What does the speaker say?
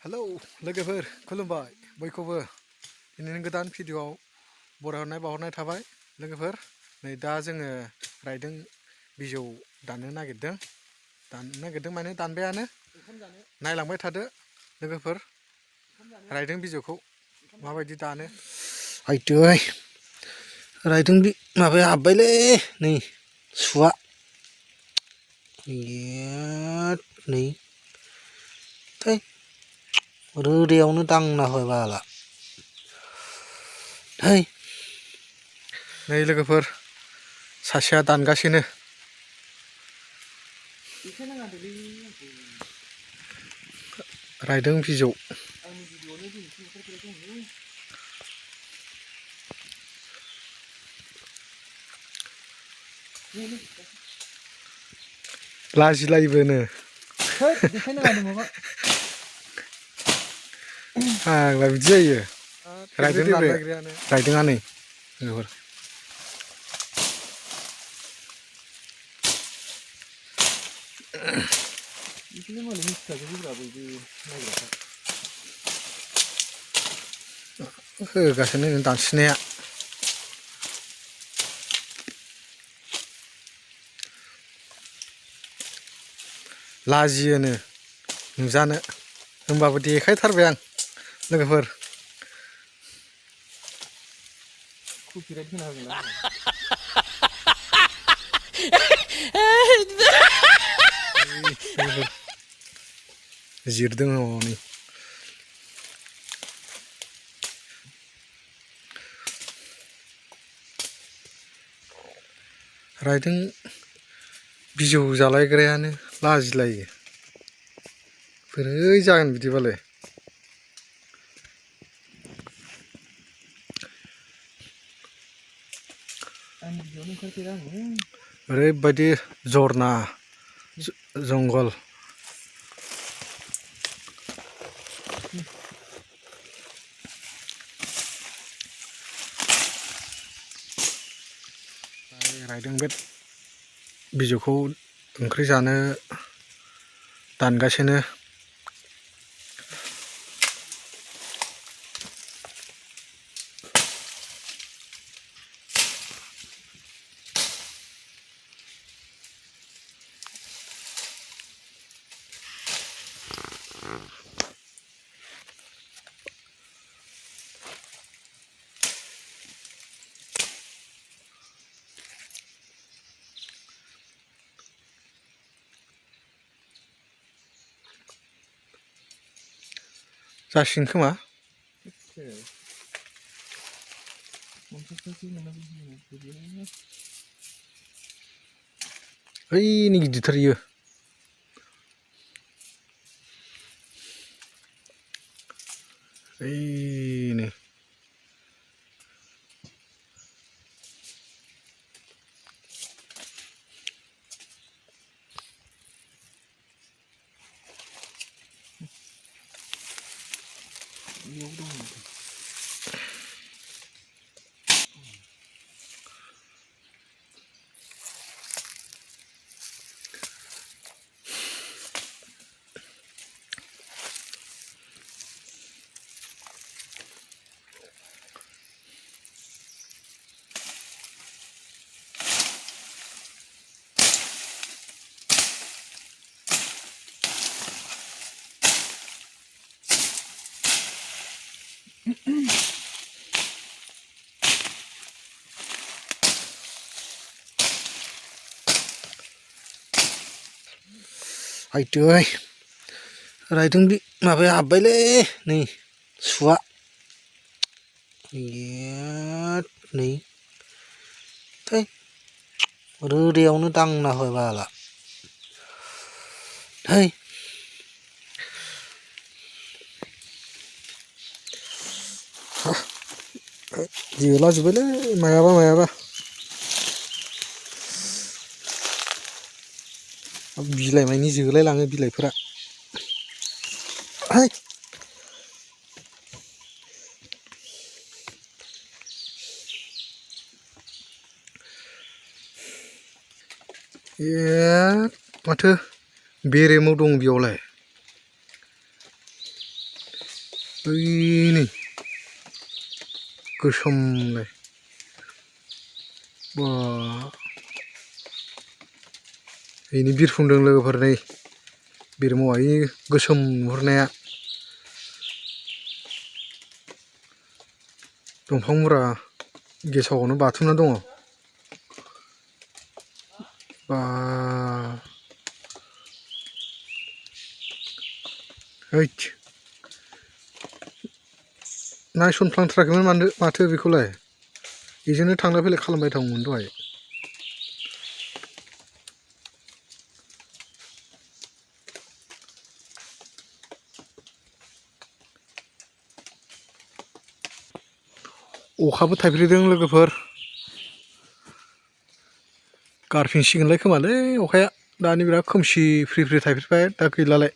hello लोगोफोर खुलुमबाय बयखौबो दिनैनि गोदान भिडिअआव बरायहरनाय बावहरनाय थाबाय लोगोफोर नै दा जोङो रायदों बिजौ दाननो नागिरदों माने दानबायानो नायलांबाय थादो लोगोफोर रायदों बिजौखौ माबायदि दानो आइदै रायदों माबाया हाबबायलै नै सुआ नै थै रोदायावनो दांना होबाय बाला है नै लोगोफोर सासेया दानगासिनो रायदों बिजौ लाजिलायोबोनो आंला बिदि जायो रायदोंआ नै लोगोफोर होगासिनो दानसिनाया लाजियोनो नुजानो होमबाबो देखायथारबाय आं लोगोफोर जिरदों हनै रायदों बिजौ जालायग्रायानो लाजिलायो बोरै जागोन बिदिबालाय ओरैबायदि जरना जंगल रायदों बे बिजौखौ ओंख्रि जानो दानगासिनो जासिगोन खोमा ओइनै गिदिरथार इयो ओइनै आइदै रायदों माबाया हाबबायलै नै सुआ नै थै रोदायावनो दांना होबाय बाला है जोलाजोब्बायलै मायाबा बिलाइ मानि जोलाय लाङो बिलाइफोरा है ए माथो बेरे मो दं बेयावलाय बैनि गोसोमलाय बा बेनि बिरफुंदों लोगोफोर नै बिरमावा इ गोसोम नुहुरनाया दंफां मुरा गेसावआवनो बाथुमना दङ बा हैद नायसनफ्लांथाराखैमोन माथो बेखौलाय बेजोंनो थांलाय फैलाय खालामबाय दंमोन दहाय अखाबो थाइफ्रिदों लोगोफोर गारफिनसिगोनलाय खोमालै अखाया दानि बिराद खोमसि फ्रि फ्रि थाइफ्रिबाय दा गैलालाय